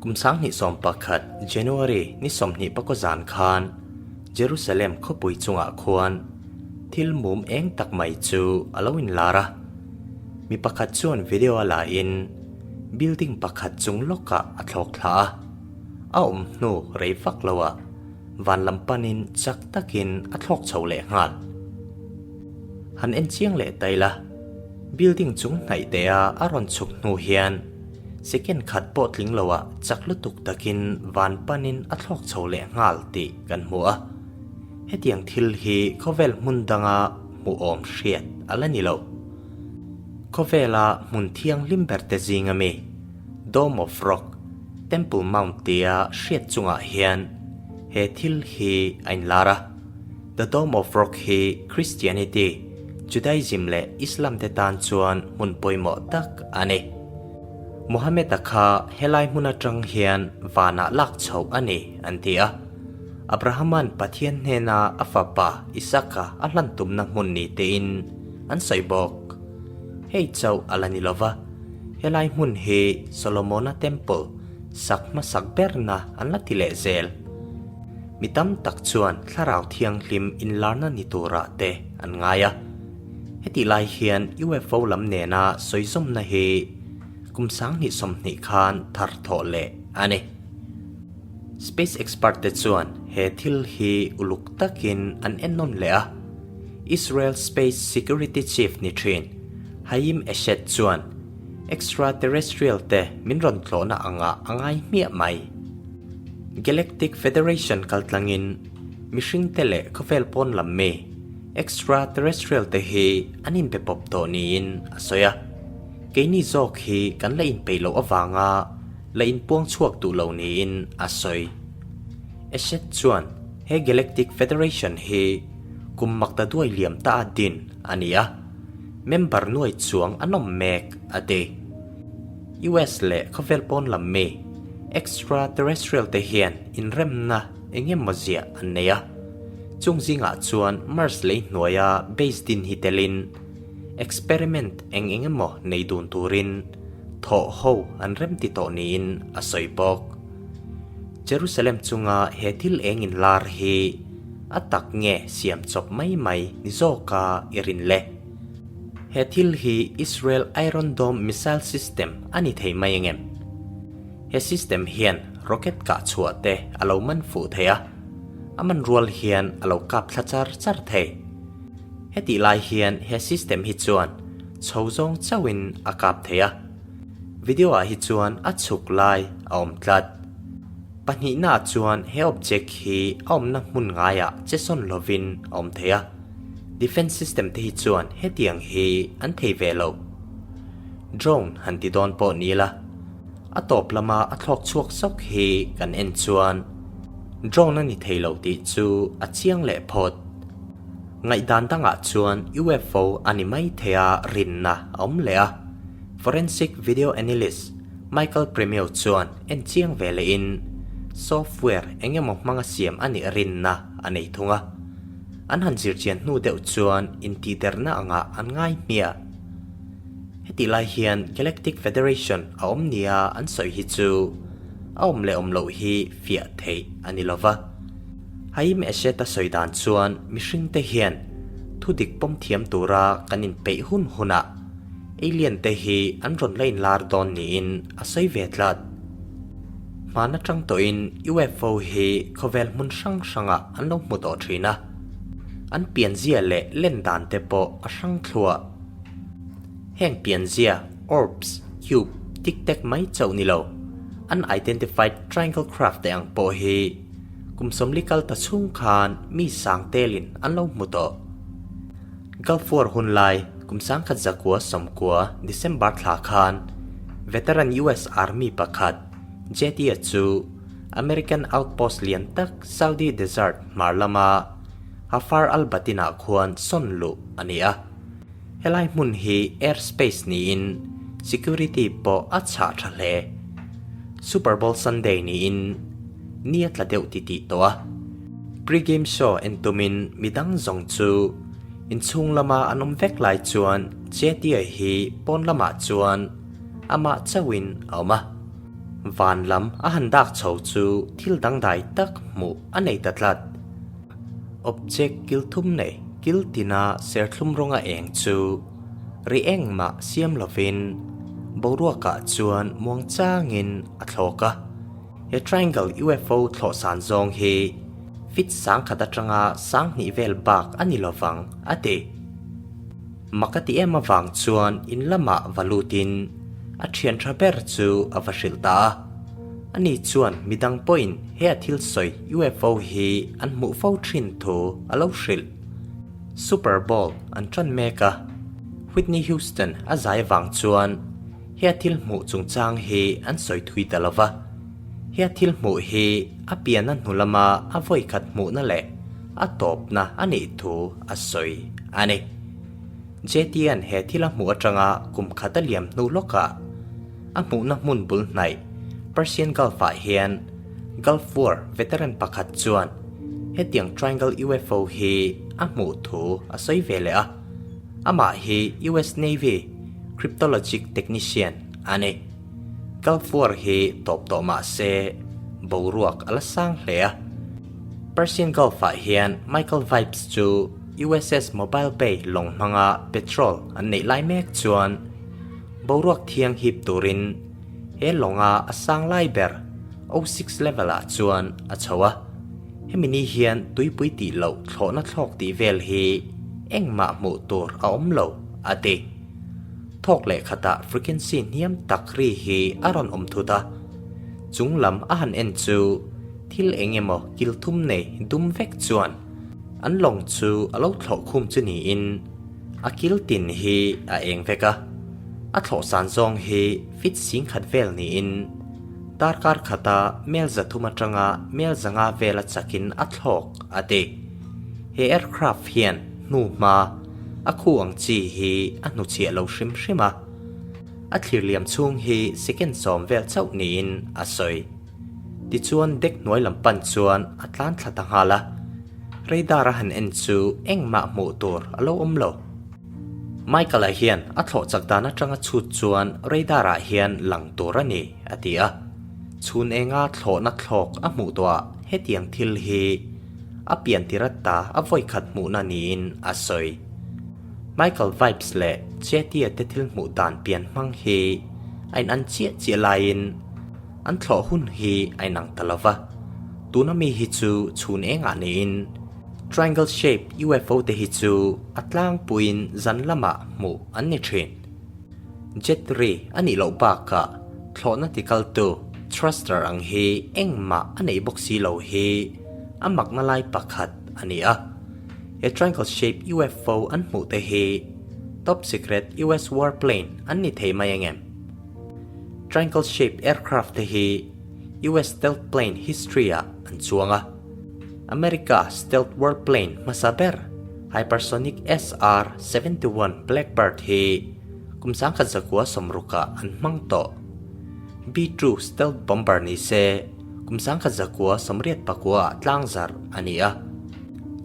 Kum 2011 January ni 25 zan khan Jerusalem khawpui chungah khuan thil mum eng tak mai chu a lo inlar a. Mi pakhat chuan video a la in building pakhat chung lawkah a thlawk thla a. A awm hnu rei vak lo ah van lam panin chak takin a thlawk chho leh nghal. Han en chiang leh ta ila, building chung hnaih te a a rawn chhuk hnu hian second khat pawh tling lo ah chak lutuk takin van panin a thlawk chho leh nghal tih kan hmu a. Hetiang thil hi khawvel hmun danga hmuhawm hriat a la ni lo. Khawvela hmun thianghlim ber te zing ami Dome of Rock, Temple Mount tia hriat chungah hian he thil hi a inlar a. The Dome of Rock hi Christianity, Judaism leh Islam te tan chuan hmun pawimawh tak a ni. Muhammad-a kha helai hmun atang hian vanah lak chhoh a ni an ti a. Abraham-a'n Pathian hnena a fapa Isaka a hlan tumna hmun ni tein an sawi bawk. Hei chauh a la ni lova, helai hmun hi Solomona Temple sak hmasak berna an la ti leh zel. Mi tam tak chuan Thlarau Thianghlim inlarna ni turah te an ngai a. Hetih lai hian UFO lam nena sawizawmna hi kum 2020 khan thar thawh leh a ni. Space expert te chuan he thil hi uluk takin an ennawn leh a. Israel Space Security Chief ni thin Haim Eshed chuan extraterrestrial te min rawn tlawhna angah a ngai hmiah mai. Galactic Federation kaltlangin mihringte leh khawvel pawn lam mi, extraterrestrial te hi an inbe pawp tawh niin a sawi a. Keini zawk hi kan la inpeih loh avanga la inpuang chhuak duh lo niin a sawi. Eshed chuan he Galactic Federation hi kum makta duai liam ta a din a ni a, member nuai chuang an awm mek a ti. US leh khawvel pawn lam mi extraterrestrial te hian inremna eng emaw ziah an nei a. Chung zingah chuan Mars lei hnuaia base din hi telin experiment eng eng emaw nei dun turin thawh ho an rem ti tawh niin a sawi bawk. Jerusalem chunga he thil eng inlar hi a tak nge siam chawp mai mai ni zawka i rin le? He thil hi Israel Iron Dome missile system a ni thei mai engem? He system hian rocket kah chhuah te a lo man fuh thei a, a man rual hian a lo kap thla char char thei. Hetih lai hian he system hi chuan chho zawng chauhin a kap thei a, video ah hi chuan a chhuk lai a awm tlat. Pahnihnaah chuan he object hi a awmna hmun ngaiah che sawn lovin a awm thei a. Defense system te hi chuan hetiang hi an thei ve lo. Drone han ti dawn pawh ni ila, a tawp lama a thlawk chhuak sawk hi kan en chuan drone a ni thei lo tih chu a chiang leh phawt. Ngaihdan dangah chuan UFO a ni mai thei a rinna a awm leh a, forensic video analyst Michael Premio chuan en chiang ve lehin software eng emaw hmanga siam a nih rinna a nei thung a. An han zirchian hnu deuh chuan intihderna angah an ngai hmiah. Hetih lai hian Galactic Federation a awm nia an sawi hi chu a awm leh awm loh hi fiah theih a ni lova. Haim Eshet-a sawi dan chuan mihringte hian thudik pawm thiam tura kan inpeih hun hunah alien te hi an rawn la inlar dawn niin a sawi ve tlat. Hman atang tawhin UFO hi khawvel hmun hrang hrangah an lo hmu tawh thin a, an pianzia leh len dan te pawh a hrang thluah. Heng pianzia, orbs, cube, tic tac mai chauh ni lo, unidentified triangle craft te ang pawh hi kum 40 kal ta chhung khan mi sang telin an lo hmu tawh. Gulf War hun lai kum 1990 December thla khan veteran US Army pakhat JT-a chu American outpost lian tak Saudi Desert hmar lama Hafar al-Batin-ah khuan sawn luh a ni a. Helai hmun hi airspace niin security pawh a chhah tha hle. Super Bowl Sunday niin ni a tla deuh titih tawh a. Pre-game show en tumin midang zawng chu inchhung lama an awm vek lai chuan Chetia hi pawn lamah chuan amah chauhin a awm a. Van lam a han dak chho chu thil dangdai tak hmuh a nei ta tlat. Object kil thum nei kil tina serthlum rawnga eng chu ri engmah siam lovin boruakah chuan muang changin a thlawk a. He triangle UFO thlawh san zawng hi feet sangkhat atanga sanghnih vel bak a ni lovang, a ti. Mak a ti em avang chuan in lamah va lutin a thian tha ber chu a va hrilh ta a. Ani chuan midang pawhin he a thil sawi UFO hi an hmuh fo thin thu a lo hrilh. Super Bowl an tan mek a, Whitney Houston a zai avang chuan he a thil hmuh chungchang hi an sawi thui ta lo va. He a thil hmuh hi a pianna hnu lama a vawikhat hmuhna leh a tawpna a nih thu a sawi a ni. JTN he thil a hmuh atanga kum khat a liam hnu lawkah a hmuhna hmun bul hnaih Persian Gulf-ah hian Gulf War veteran pakhat chuan hetiang triangle UFO hi a hmuh thu a sawi ve leh a, amah hi US Navy cryptologic technician a ni. Gulf War hi tawp tawh mah se boruak a la sang hle a. Persian Gulf-ah hian Michael Vibes chu USS Mobile Bay lawng hmanga petrol an neih lai mek chuan boruak thiang hip turin he lawnga a sang lai ber O6 level-ah chuan a chho a. Hemi ni hian tuipui tih loh thlawhna thlawk tih vel hi engmah hmuh tur a awm lo, a ti. Thawk leh khatah frequency hniam tak ri hi a rawn awm thut a, chung lam a han en chu thil eng emaw kil thum nei dum vek chuan an lawng chu a lo thlawh khum chu niin a kil tin hi a eng vek a, a thlawh san zawng hi fit sing khat vel niin darkar khata mel zathum atanga mel zanga vela chakin a thlawk a ti. He aircraft hian hnu hma a khu ang chi hi a hnuchhiah lo hrim hrim a, a thlir liam chhung hi second sawm vel chauh niin a sawi. Tichuan deck hnuai lam pan chuan a tlan thla ta nghal a, radar a han en chu engmah hmuh tur a lo awm lo. Michael-a hian a thlawh chak dan atanga chhut chuan radar ah hian lang tur a ni a ti a, chhun enga thlawhna thlawk a hmuh tawhah hetiang thil hi A pian tirat ta a vawikhat hmuhna niin a sawi. Michael Vibes leh Chetia te thil hmuh dan pian hmang hi a inan chiah chiah laiin an thlawh hun hi a inang ta lo va. Tuna mi hi chu chhun engah niin triangle shape UFO te hi chu a tlangpuiin zan lamah hmuh an ni thin. Jet ri a nih loh bakah thlawhna tikaltu thruster ang hi engmah a neih bawk si lo hi a makna lai pakhat a ni a. He triangle shape UFO an hmuh te hi top secret US warplane an ni thei mai ang em? Triangle shape aircraft te hi US stealth plane history ah an chuang a. America stealth warplane hmasa ber hypersonic SR-71 Blackbird hi kum sangkhat zakua sawmrukah an hmang tawh. B-2 stealth bomber ni se kum sangkhat zakua sawmriat pakua ah tlangzarh a ni a.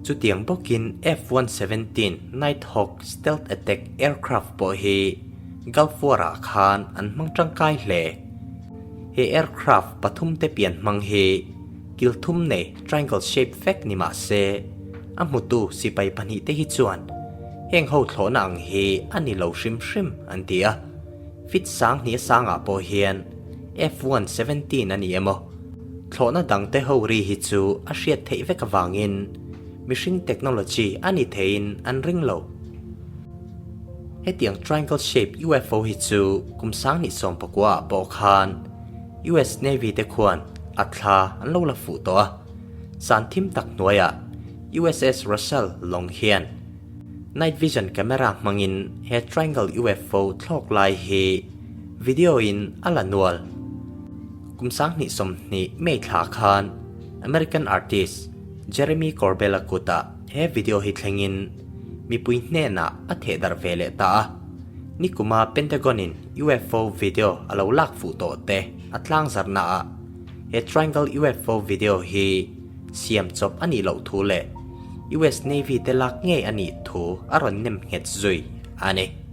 Chutiang bawkin F-117 Nighthawk stealth attack aircraft pawh hi Gulf War-ah khan an hmang tangkai hle. He aircraft pathumte pian hmang hi Kil thum nei triangle shape vek ni mah se, a hmutu sipai pahnihte hi chuan heng ho thlawhna ang hi a ni lo hrim hrim an ti a. Fit sang hnih a sangah pawh hian F-117 a ni emaw, thlawhna dangte ho ri hi chu a hriat theih vek avangin mihring technology a ni theiin an ring lo. Hetiang triangle shape UFO hi chu kum sang hnih sawmpakua ah pawh khan US Navy te khuan a thla an lo la fuh tawh a, zan thim tak hnuaiah USS Russell lawng hian night vision camera hmangin he triangle UFO thlawk lai hi video in a la nual. Kum 2020 May thla khan American artist Jeremy Corbell-a kutah he video hi thlengin mipui hnenah a thehdarh ve leh ta a. Nikuma Pentagon-in UFO video a lo lak fuh tawh te a tlangzarhna ah he Triangle UFO video hi siam chawp a nih loh thu leh US Navy te lak ngei a nih thu a rawn nem nghet zui a ni.